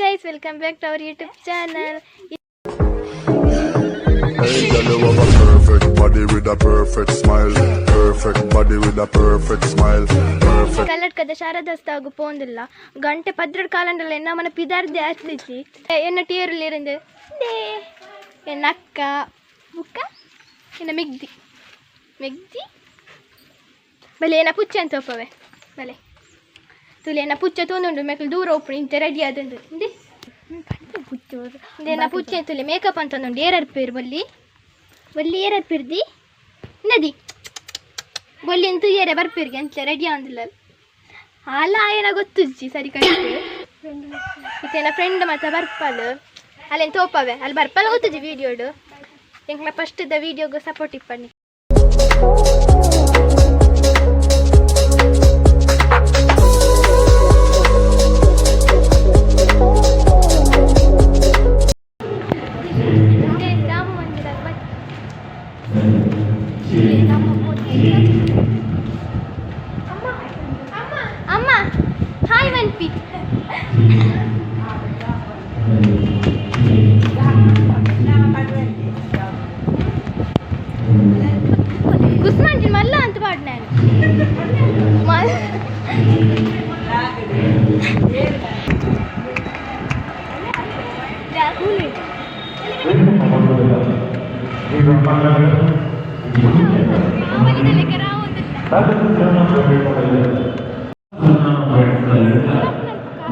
Guys, welcome back to our YouTube channel. Hey girl, you have a perfect body with a perfect smile. Perfect body with a perfect smile. Perfect. ಕಲ್ಲಡ್ಕದ ಶಾರದಾಸ್ತಾಗು ಪೋಂದಿಲ್ಲ ಗಂಟೆ ಪದ್ರಡ್ ಕಾಲಂಡಲ್ಲ ನಮ್ಮನ ಪಿದಾರ್ದೆ ಆತ್ಲಿಚ್ಚಿ ಎನ್ನ ಟೀರುಲಿರಂದು they ಎನ್ನ ಅಕ್ಕ ಬುಕ್ಕ ಎನ್ನ ಮೆಗ್ದಿ ಮೆಗ್ದಿ ಬಲೆ ಏನ ಪುಚ್ಚ ಅಂತ ಒಪ್ಪವೆ ಬಲೆ ತುಲೆ ಎನ್ನ ಪುಚ್ಚ ತೊಂದುಂಡು ಮೆಕ್ಲು ದೂರ ಒಪ್ಪು ಇಂತ ರೆಡಿ ಆದಂದು ಇಂದೆ ಇಂದೆನ ಪುಚ್ಚ ತುಲೆ ಮೇಕಪ್ ಅಂತ ಉಂಡು ಏರರ್ಪೇರು ಬಲ್ಲಿ ಬಲ್ಲಿ ಏರರ್ಪಿರ್ದಿ ನದಿ ಬೊಲ್ಲಿ ಅಂತೂ ಏರೆ ಬರ್ಪೇರಿಗೆ ಅಂತ ರೆಡಿ ಆಂದಿಲ್ಲ ಅಲ್ಲ ಆಯನ ಗೊತ್ತುಜ್ಜಿ ಸರಿ ಕರೆಕ್ಟ್ ಇತ್ತೇನ ಫ್ರೆಂಡ್ ಮತ್ತೆ ಬರ್ಪಲ್ ಅಲ್ಲೇನು ತೋಪವೆ ಅಲ್ಲಿ ಬರ್ಪಲ್ ಗೊತ್ತುಜ್ಜಿ ವೀಡಿಯೋಡು ಎಂಕ್ಲ ಫಸ್ಟ್ the ವೀಡಿಯೋಗೆ ಸಪೋರ್ಟ್ ಇಪ್ಪಣಿ. ರಾಮ ಮಂದಿರ ಅಮ್ಮ ಹಾಯ್ ಮನ್ಪಿ. ಕುಸ್ಮಾಂಟಿ ಮಲ್ಲ ಅಂತ ಪಾಡ್ ನಾನು.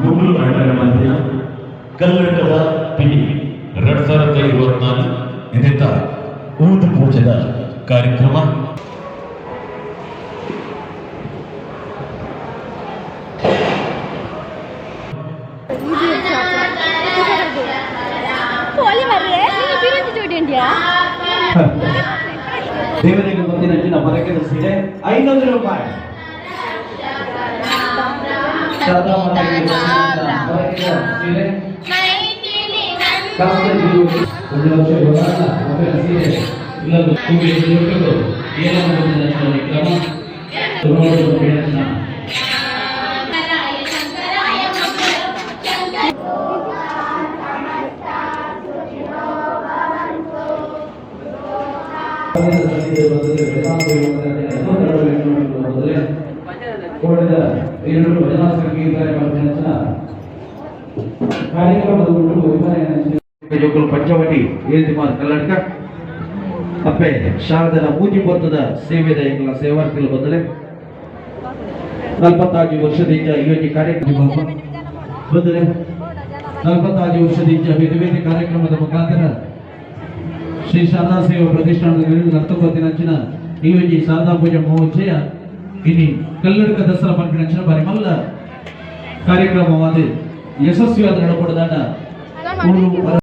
ಮೂರು ಗಂಟೆಗಳ ಮಧ್ಯ ಕಲ್ಲಡಕದ ಪಿಡಿ 2024 ಇದೆತ್ತ ಊದು ಪೂಜೆದ ಕಾರ್ಯಕ್ರಮ. ಪೋಲಿ ಮರ್ರೆ ಬಿರಂಜಿ ಜೋಡಿ ಉಂಡ್ಯಾ. ದೇವರಿಗೆ ಮುಂದಿನ ಅಂಚಿನ ಪರಕೆದ ಸೀರೆ 500 ರೂಪಾಯಿ. ಶಾರದಾ ಮಾತೆಗೆ ಬಂದಿನ ಪರಕೆದ ಸೀರೆ. ಕಾಸ್ತ ಜೀವ ಒಂದು ವರ್ಷ ಗೊತ್ತಾಗಲ್ಲ ಮಕ್ಕಳ ಸೀರೆ ಇಲ್ಲದು ಕೂಗಿ ದೊಡ್ಡದು ಏನನ್ನು ಮುಂದಿನ ಅಂಚಿನ ಕ್ರಮ ನೋಡುವ ಪ್ರಯತ್ನ. ಕೋಟದ ಎರಡು ಭಜನಾ ಸಂಗೀತ ಕಾರ್ಯಕ್ರಮದ ಜೋಕುಲು ಪಂಚವಟಿ ಏಳ್ದಿಮಾರ್ ಕಲ್ಲಡ್ಕ ಅಪ್ಪೆ ಶಾರದನ ಮೂಜಿ ಪೊರ್ತದ ಸೇವೆದ ಎಂಗ್ಲ ಸೇವಾರ್ಥಿಗಳು ಬಂದರೆ 45 ವರ್ಷದಿಂದ ಈ ಒಂದು ಕಾರ್ಯಕ್ರಮ ಬಂದರೆ 45 ವರ್ಷದಿಂದ ಬೇರೆ ಬೇರೆ ಕಾರ್ಯಕ್ರಮದ ಮುಖಾಂತರ ಶ್ರೀ ಶಾರದಾ ಸೇವಾ ಪ್ರತಿಷ್ಠಾನದ ನರ್ತಕೊತ್ತಿನಂಚಿನ ಈ ಒಂಜಿ ಶಾರದಾ ಪೂಜೆ ಮಹೋಚ್ಚಯ ಇನಿ ಕಲ್ಲಡ್ಕ ದಸರಾ ಪನ್ಪಿನಂಚಿನ ಬಾರಿ ಮಲ್ಲ ಕಾರ್ಯಕ್ರಮವಾದ ಯಶಸ್ವಿಯಾದ ನಡಪಡದಾಂಡ ಊರು.